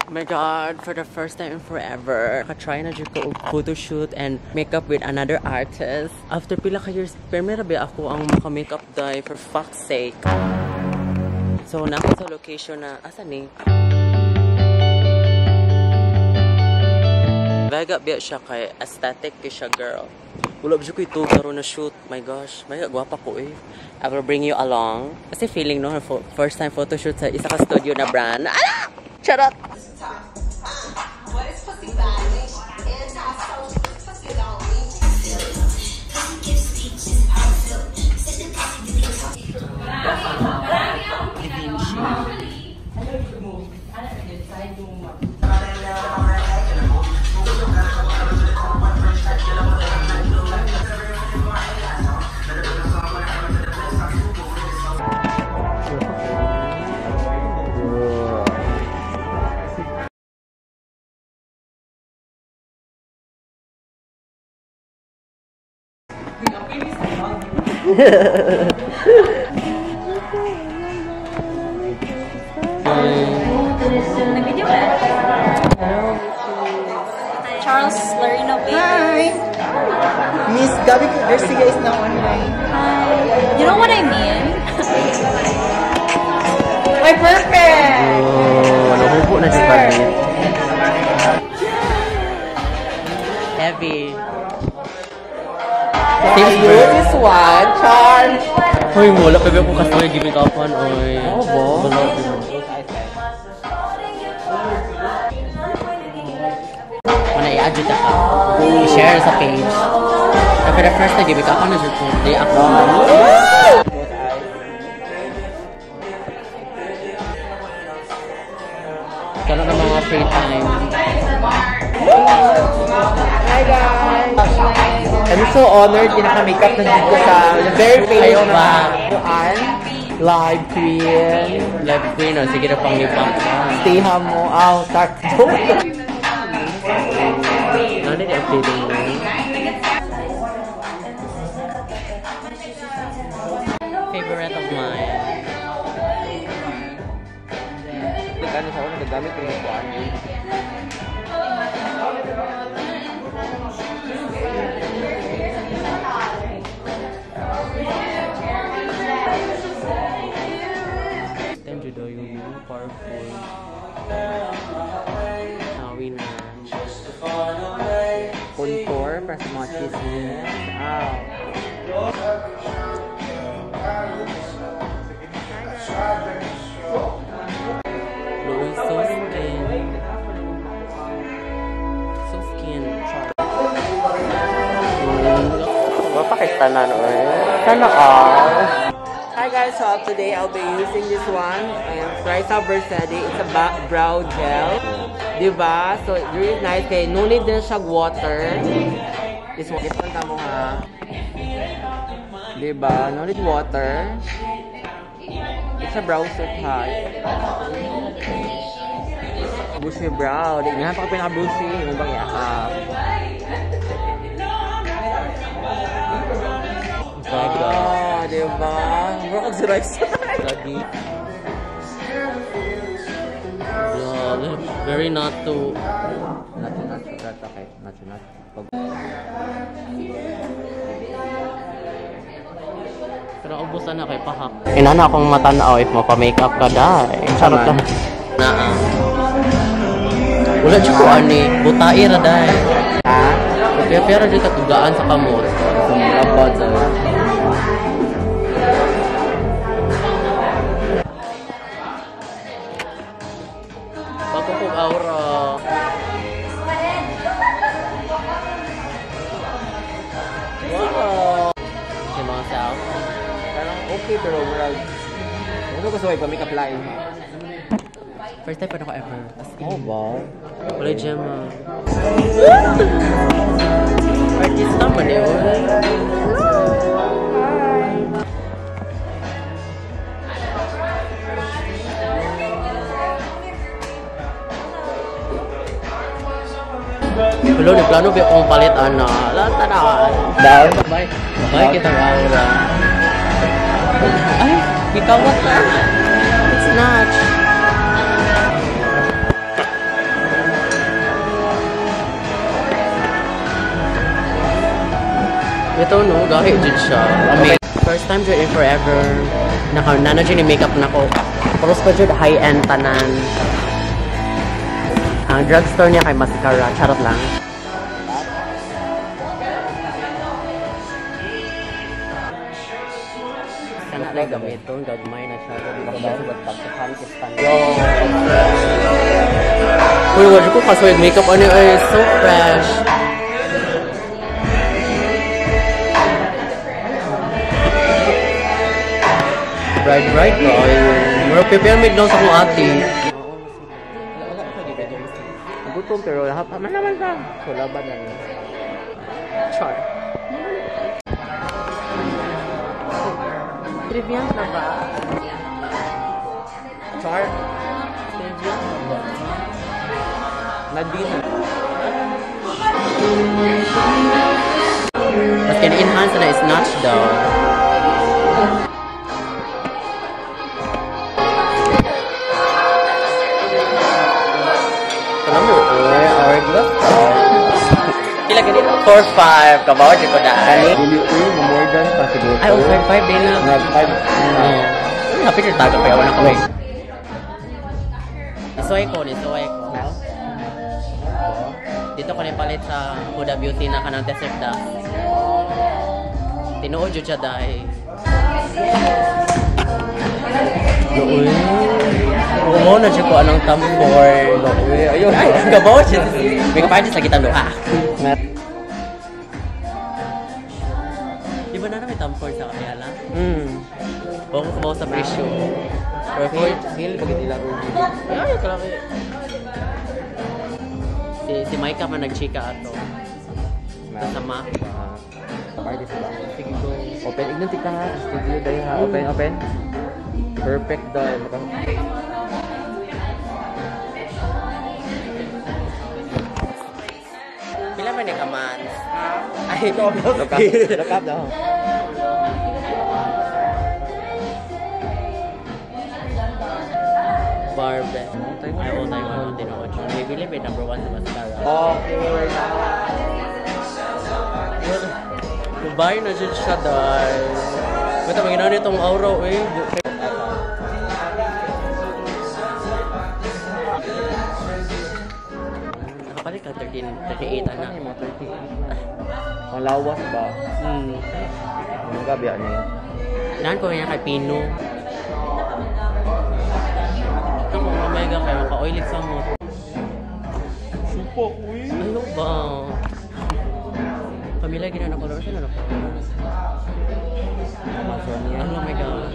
Oh my God, for the first time in forever, ka-try na jud ko og photoshoot and makeup with another artist. After pila ka years, permi ra ba ako ang maka-makeup day, for fuck's sake. So, naa ko sa location na, asa ni? Vega biya siya kay aesthetic kay siya, girl. Wala ba siya ko ito, karon na shoot. My gosh, may gwapa ko eh. I will bring you along. Kasi feeling no, first time photoshoot sa isa ka studio na brand. Ala! Charot! What is pussy bad? Anti-social. Pussy don't mean. Nag-video ka? Charles Larino Baker. Hi! Miss Gabby Garcia is now online. Hi. You know what I mean? Ay, perfect! Oh, nahubo na si Gabi. Heavy. So, I use this one. Charm! Hoy, wala pa ba akong customer giving up on, oy. Oo ba? Wala. Mana i-add yun ka. I-share sa page. And for the first time, giving up on na jud ko. Di ako. Karon ng mga free time. Hi, guys! I'm so honored na naka-makeup na dito sa the very famous Ayaw ba? Kuan, Live Queen. Live queen, oh. Sige na pang lipak. Stay mo. Aw, start. Ano na yung feeling mo? Favorite of mine. Ano sa ako, nagagamit ko yung kuan. Then judo yung powerful. Winner. Contour para sa mga chismis. Aw. Louis, so skin. So skin. Wapa kay tanan oy. Sana all. Hi guys, so today I'll be using this one. Ayan, Frisa Versedi. It's a brow gel. Diba? So, really nice. Kay no need din siya water. This one. This one tamo ha. Diba? No need water. It's a brow set ha. Bushy brow. Di nga pa ka pinaka-bushy. Yung bang yakap. Ah, diba? Bro, kag si Rex. Lagi. Grabe. Very not to. Not too, not too, not okay. Not too, not. Pero ubusan na kay pahak. Inana akong matanaw if mapa-makeup ka dai. Charot lang. Naa. Wala jud ko ani, butai ra dai. Ha? Kaya pera jud katugaan sa kamot. Sumulabad sa. Bago kong aura. Wow! Si mga self. Parang okay pero overall. Ano ko sa pa-makeup line? First time pa ako ever. As in, Oh, ba? Wala Gemma. Artista man eh. Hello, ni plano ba akong palit ana? Lata na. Down? Bye. Bye kitang aura. Ay, gikawat na. It's snatch. Ito no, gahi jud siya. Okay. First time jud in forever. Naka nana jud ni makeup nako. Tapos pa jud high-end tanan. Ang drugstore niya kay mascara, charot lang. Kana lang gamiton, gagmay na siya. Pagtuhan kistan. Uy, wala ko kasoy makeup ano ay so fresh. Bright bright ko. Mura prepare daw sa akong ate. Gutom pero lahat man naman ka. So laban na niya. Char. Trivia na ba? Char. Trivia na ba? Nadine. Mas can enhance na is notch daw. Alam mo, hourglass ka. Pila ganito? 4-5. Kabaw, di ko dahil. Dili, uy, more than pa siguro. Ay, oh, 5-5 din na. Nag 5. Happy na tago pa wala kami. Isuway ko, isuway ko. Dito ko palit sa Huda Beauty na kanang desert da. Tinuod jud siya dahil. Uy. Umo na siya ko anong tambor. Uy, ayun. Ay, gabaw siya. May kapartis lagi tando. Ah. Di ba na may tambor sa kaya lang? Hmm. Huwag ko kabaw sa presyo. Pero Feel pag nila ko. Ay, kalaki. Si Micah man nagchika ato. Kasama. Party sila. Sige go. Open, ignan tika ha. Studio dahil ha. Open, open. Perfect dahil. Pila man ni ka months? Ay, Look up. Look up daw. Barbe. Ay, oh, Taiwan. Tinuod siya. Maybelline may number 1 sa mascara. Okay, we're now. Dubai na dyan siya dahil. Basta maginaw nitong aura eh. Nakapalit ka 13, 38 anak. Ano yung mga 38? Ang lawas ba? Hmm. Anong gabi ano yun? Naan ko niya kay Pino. Ito kung omega kayo, maka-oily sa mo. Supo, uy. Ano ba? Pamilya, gina na color. Sino na color? Amazonia. Oh my God.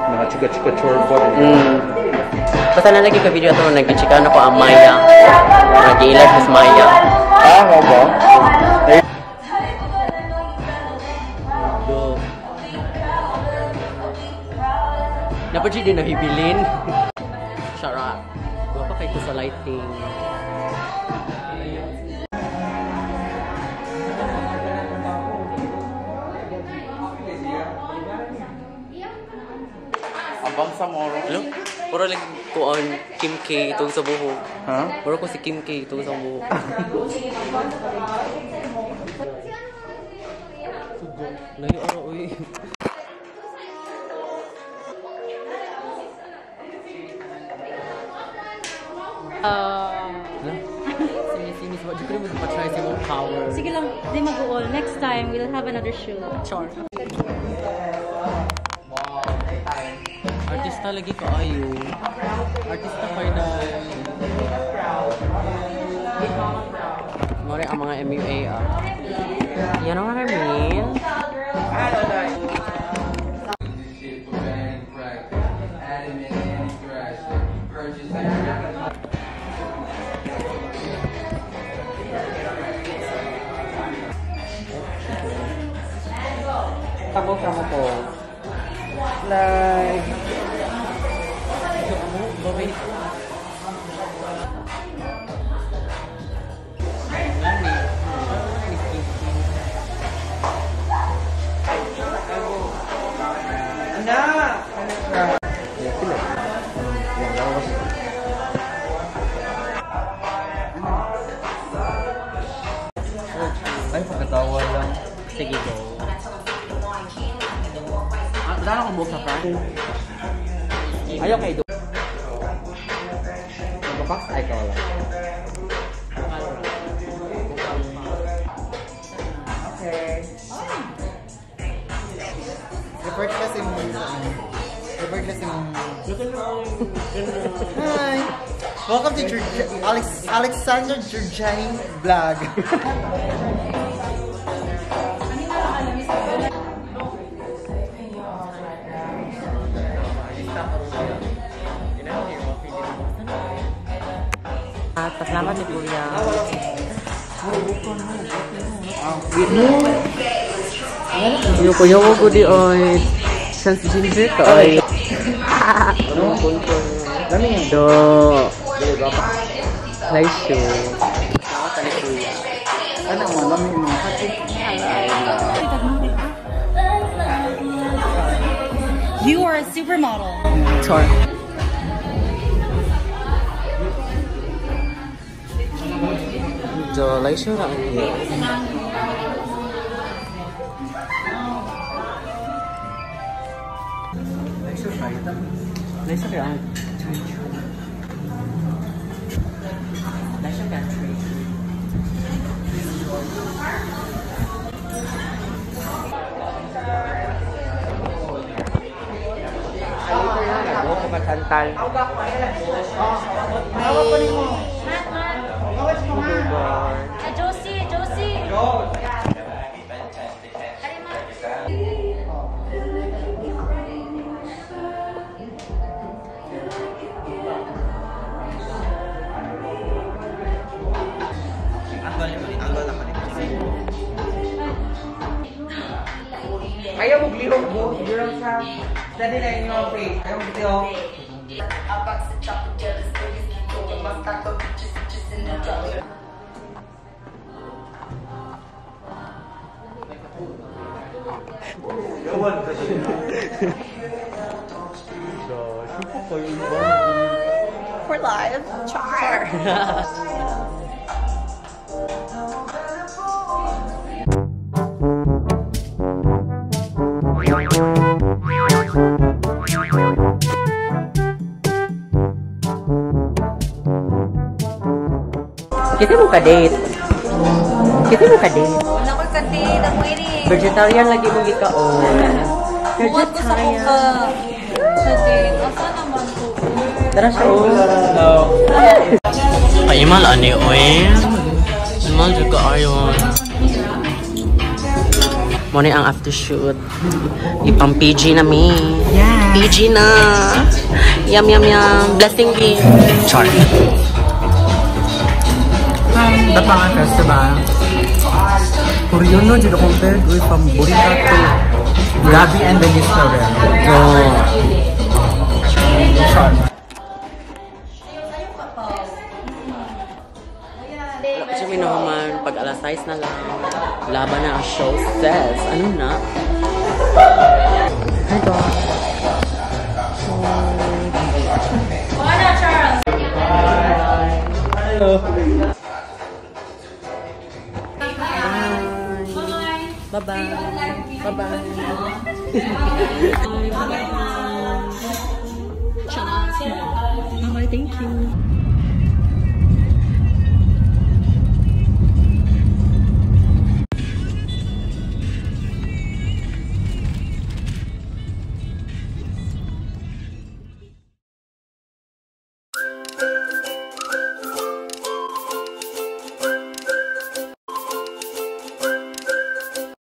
Mga chika-chika chorba. Basta na lagi ka video ito, nag-chika na ko ang Maya. Nag-i-live mas Maya. Ah, oo ba? Go. Dapat siya din nahibilin. Charot. Wala pa kayo sa lighting. Abang sa moro. Hello? Puro lang ko on Kim K itong sa buhok. Ha? Puro ko si Kim K itong sa buhok. Layo araw, uy. Sinis, what you could try sa mong power. Sige lang, di mag-uol. Next time, we'll have another shoot. Char. Artista lagi ka ayo. Artista kayo dahil. More ang mga MUA ah. You know what I mean? Tabo sa mo ko. Like, Bobby. Ay, pagkatawa lang. Sige, go. Ah, dala akong buhok sa front. Ayaw kay do. Magpapax ay ka wala. Okay. Report kasi mo. Report kasi mo. Hi! Welcome to Alexander Giorgiani vlog. At pasalamat ni Kuya. Yung kuya ko di oy. Transgender ka oy. Do. Nice show. Salamat ni Kuya. Ano mo? Lami mo. You are a supermodel. Char. Do, like show ra ang heels. Nice kaya ang Nice kaya ang tree. Buhok ko masantal. Josie, Josie. Ayaw mo glihok mo. Girl sa steady na inyong face. Ayaw mo glihok. We're live. Char. Kita mo ka-date. Kita mo ka-date. Wala ko ka-date. I'm waiting. Vegetarian lagi mong gikaon. Buhat ko sa kong ka-date. Asa naman ko? Tara siya. Ay, imal ani oy. Imal jud ka ayon. Mo ni ang after shoot. Ipang PG na mi. Yeah. PG na. Yum yum yum. Blessing me. Char. Dapangan Festival. Korean jud akong paired with from Burita to Gabi and Denise Laurel. Oh. Char. Kasi minuhuman, pag alas 6 na lang, laban na ang show says. Ano na? Hi, dog. Wala, Charles. Hello. Bye-bye. Bye-bye. Bye-bye. Bye-bye. Thank you.